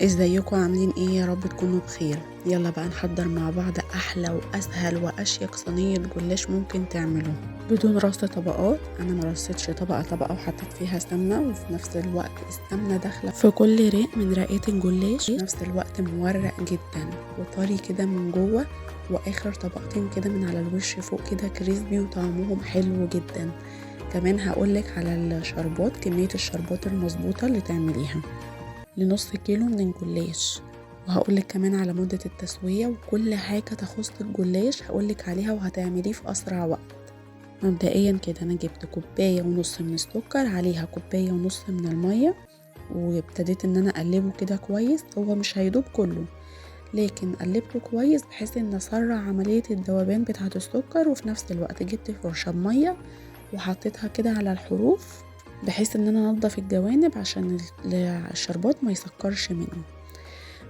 ازيكم عاملين ايه؟ يا رب تكونوا بخير. يلا بقى نحضر مع بعض احلى واسهل واشيك صينية جلاش ممكن تعملوه بدون رص طبقات. انا ما رصيتش طبقه طبقه وحطيت فيها سمنه، وفي نفس الوقت السمنة داخله في كل رق من رقات الجلاش، في نفس الوقت مورق جدا وطري كده من جوه، واخر طبقتين كده من على الوش فوق كده crispy وطعمهم حلو جدا. كمان هقولك على الشربات، كمية الشربات المظبوطه اللي تعمليها لنص كيلو من الجلاش، وهقولك كمان على مدة التسوية وكل حاجة تخص الجلاش هقولك عليها وهتعمليه في أسرع وقت. مبدئيا كده أنا جبت كوباية ونص من السكر، عليها كوباية ونص من المية، وابتديت إن أنا أقلبه كده كويس. هو مش هيدوب كله، لكن قلبته كويس بحيث إن أسرع عملية الذوبان بتاعة السكر. وفي نفس الوقت جبت فرشة بمية وحطيتها كده على الحروف بحيث ان انا انضف الجوانب عشان الشربات ما يسكرش منه.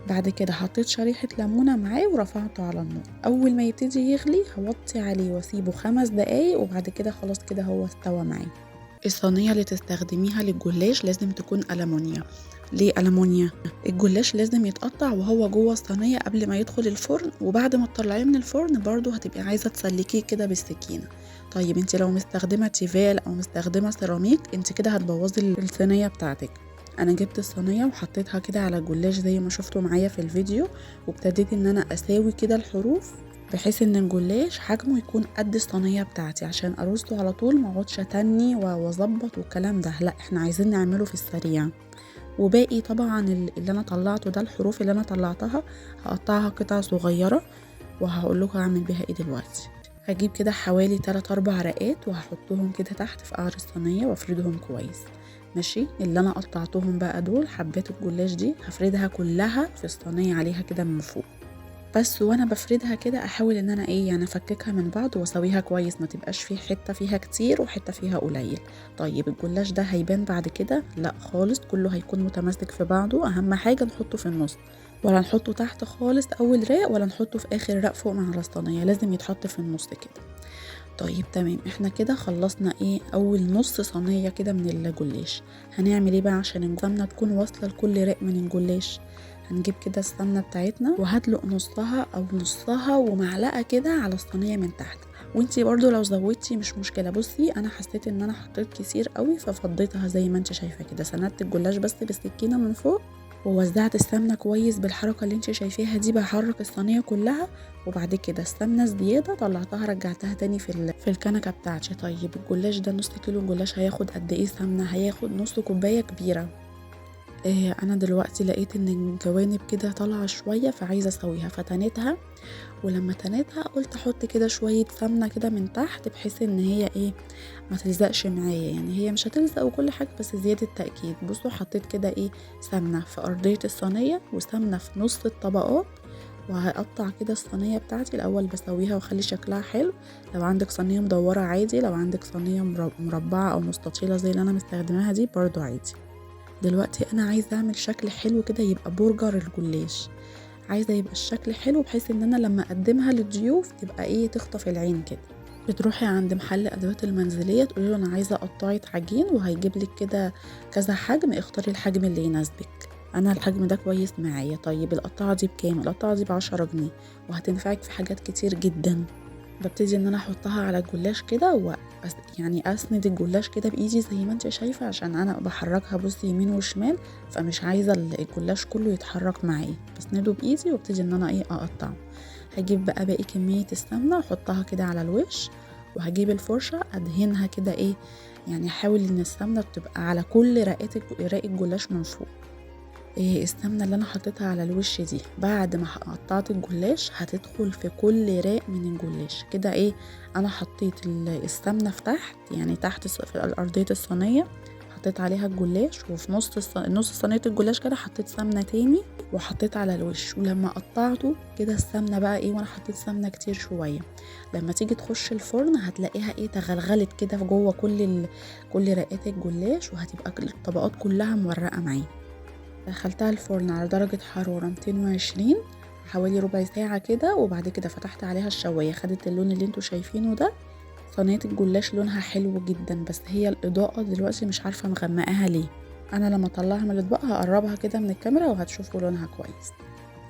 بعد كده حطيت شريحة ليمونة معاه ورفعته على النار. اول ما يبتدي يغلي هوطي عليه واسيبه 5 دقايق، وبعد كده خلاص كده هو استوى معاه. الصينية اللي تستخدميها للجلاش لازم تكون ألمونيا. ليه ألمونيا؟ الجلاش لازم يتقطع وهو جوه الصينية قبل ما يدخل الفرن، وبعد ما تطلعيه من الفرن برضو هتبقي عايزة تسلكيه كده بالسكينة. طيب انت لو مستخدمة تيفال او مستخدمة سيراميك انت كده هتبوظي الصينية بتاعتك. انا جبت الصينية وحطيتها كده على الجلاش زي ما شفتوا معايا في الفيديو، وابتديت ان انا اساوي كده الحروف بحيث ان الجلاش حجمه يكون قد الصينية بتاعتي عشان ارصه على طول، ما اقعدش اتني واظبط والكلام ده، لا احنا عايزين نعمله في السريع. وباقي طبعا اللي انا طلعته ده، الحروف اللي انا طلعتها هقطعها قطع صغيرة وهقول لكم هعمل بيها ايه دلوقتي. هجيب كده حوالي 3-4 رقات وهحطهم كده تحت في قعر الصينية وافردهم كويس. ماشي، اللي انا قطعتهم بقى دول حبات الجلاش دي هفردها كلها في الصينية عليها كده من فوق بس. وانا بفردها كده احاول ان انا ايه يعني افككها من بعض واسويها كويس، ما تبقاش في حتة فيها كتير وحتة فيها قليل. طيب الجلاش ده هيبان بعد كده؟ لا خالص، كله هيكون متماسك في بعضه. اهم حاجة نحطه في النص، ولا نحطه تحت خالص اول رق، ولا نحطه في اخر رق فوق مع الصينية، لازم يتحط في النص كده. طيب تمام، احنا كده خلصنا ايه اول نص صينية كده من الجلاش. هنعمل ايه بقى عشان السمنة تكون واصله لكل رق من الجلاش؟ هنجيب كده السمنة بتاعتنا وهدلق نصها او نصها ومعلقة كده على الصينية من تحت، وانتي برضو لو زودتي مش مشكلة. بصي انا حسيت ان انا حطيت كتير قوي ففضيتها زي ما انت شايفه كده، سندت الجلاش بس بالسكينة من فوق ووزعت السمنة كويس بالحركة اللي انت شايفاها دي، بحرك الصينية كلها. وبعد كده السمنة الزيادة طلعتها رجعتها تاني في الكنكه بتاعتي. طيب الجلاش ده نص كيلو جلاش هياخد قد ايه سمنه؟ هياخد نص كوباية كبيرة. انا دلوقتي لقيت ان الجوانب كده طالعه شوية فعايزه اسويها، فتنتها. ولما تنتها قلت احط كده شوية سمنه كده من تحت بحيث ان هي ايه ما تلزقش معايا، يعني هي مش هتلزق وكل حاجة بس زيادة تاكيد. بصوا حطيت كده ايه سمنه في ارضية الصينية وسمنه في نص الطبقات، وهقطع كده الصينية بتاعتي الاول بسويها واخلي شكلها حلو. لو عندك صينية مدورة عادي، لو عندك صينية مربعه او مستطيله زي اللي انا مستخدماها دي برضو عادي. دلوقتي انا عايزه اعمل شكل حلو كده يبقى برجر الجلاش، عايزه يبقى الشكل حلو بحيث ان انا لما اقدمها للضيوف تبقى ايه تخطف العين كده. بتروحي عند محل ادوات المنزلية تقولي له انا عايزه قطاعه عجين، وهيجيب لك كده كذا حجم، اختاري الحجم اللي يناسبك. انا الحجم ده كويس معايا. طيب القطاعه دي بكام؟ القطاعه دي ب10 جنيه وهتنفعك في حاجات كتير جدا. ببتدي ان انا احطها على الجلاش كده، يعني اسند الجلاش كده بايدي زي ما انت شايفه عشان انا بحركها بصي يمين وشمال، فمش عايزه الجلاش كله يتحرك معايا، بسنده بايدي وابتدي ان انا ايه اقطعه. هجيب بقى باقي كمية السمنة واحطها كده على الوش، وهجيب الفرشة ادهنها كده ايه يعني احاول ان السمنة تبقى على كل رق الجلاش من فوق. إيه السمنة اللي انا حطيتها على الوش دي بعد ما قطعت الجلاش هتدخل في كل راق من الجلاش كده. ايه انا حطيت السمنة في تحت، يعني تحت في ارضية الصينية حطيت عليها الجلاش، وفي نص صينية الجلاش كده حطيت سمنه تاني وحطيت على الوش. ولما قطعته كده السمنة بقى ايه، وانا حطيت سمنه كتير شوية، لما تيجي تخش الفرن هتلاقيها ايه تغلغلت كده جوه كل رقات الجلاش، وهتبقى الطبقات كلها مورقه معايا. دخلتها الفرن على درجة حرارة 220 حوالي ربع ساعة كده، وبعد كده فتحت عليها الشواية، خدت اللون اللي انتوا شايفينه ده. صينية الجلاش لونها حلو جدا، بس هي الإضاءة دلوقتي مش عارفة مغمقاها ليه. انا لما اطلعها من الاطباق هقربها كده من الكاميرا وهتشوفوا لونها كويس.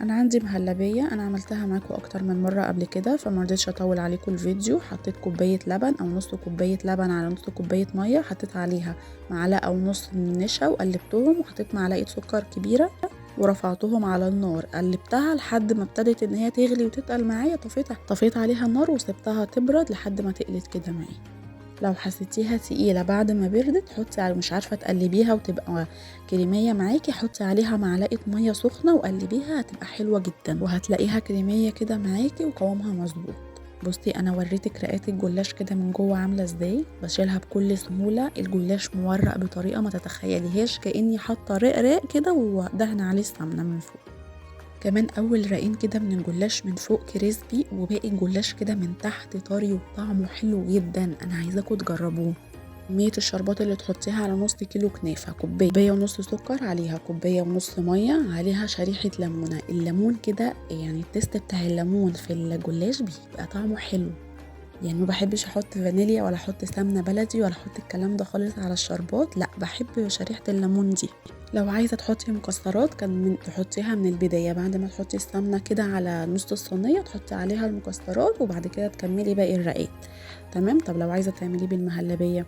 انا عندي مهلبية، انا عملتها معاكم اكتر من مرة قبل كده فما رضيتش اطول عليكم الفيديو. حطيت كوباية لبن او نص كوباية لبن على نص كوباية مية، حطيت عليها معلقه ونص من النشا وقلبتهم، وحطيت معلقه سكر كبيرة ورفعتهم على النار. قلبتها لحد ما ابتدت ان هي تغلي وتتقل معايا، طفيت عليها النار وسبتها تبرد لحد ما تقلت كده معايا. لو حسيتيها تقيلة بعد ما بردت حطي على، مش عارفه تقلبيها وتبقى كريميه معاكي، حطي عليها معلقه مية سخنة وقلبيها، هتبقى حلوة جدا وهتلاقيها كريميه كده معاكي وقوامها مظبوط. بصي انا وريتك رقات الجلاش كده من جوه عامله ازاي، بشيلها بكل سهولة. الجلاش مورق بطريقة ما تتخيليهاش، كاني حاطه رق كده ودهن عليه السمنة من فوق. كمان اول رقين كده من الجلاش من فوق crispy، وباقي الجلاش كده من تحت طري وطعمه حلو جدا. انا عايزاكم تجربوه. كمية الشربات اللي تحطيها على نص كيلو كنافة، كوباية ونص سكر، عليها كوباية ونص مية، عليها شريحة ليمونة. الليمون كده يعني ال taste بتاع الليمون في الجلاش بيبقى طعمه حلو. يعني ما بحبش احط فانيليا ولا احط سمنة بلدي ولا احط الكلام ده خالص على الشربات، لا بحب شريحة الليمون دي. لو عايزة تحطي مكسرات كان تحطيها من البداية، بعد ما تحطي السمنة كده على نص الصينية تحطي عليها المكسرات وبعد كده تكملي باقي الرقات. تمام. طب لو عايزة تعمليه بالمهلبية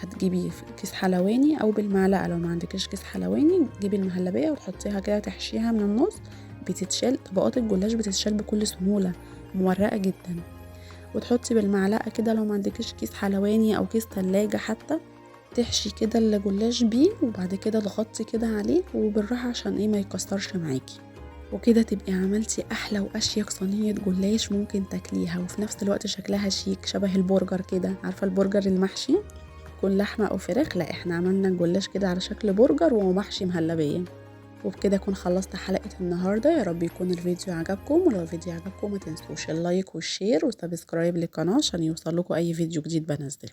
هتجيبي كيس حلواني او بالمعلقة، لو ما عندكيش كيس حلواني جيبي المهلبية وتحطيها كده تحشيها من النص، بتتشال طبقات الجلاش بتتشال بكل سهولة، مورقة جدا. وتحطي بالمعلقة كده لو ما عندكيش كيس حلواني او كيس تلاجة حتى، تحشي كده الجلاش بيه وبعد كده تغطي كده عليه وبالراحة عشان ايه ما يكسرش معاكي. وكده تبقي عملتي احلى واشيك صينية جلاش ممكن تاكليها، وفي نفس الوقت شكلها شيك شبه البرجر كده. عارفة البرجر المحشي يكون لحمة او فراخ؟ لا احنا عملنا الجلاش كده على شكل برجر ومحشي مهلبية. وبكده اكون خلصت حلقة النهاردة. يا رب يكون الفيديو عجبكم، ولو الفيديو عجبكم ما تنسوش ال like وال share و subscribe للقناة عشان يوصل لكم اي فيديو جديد بنزله.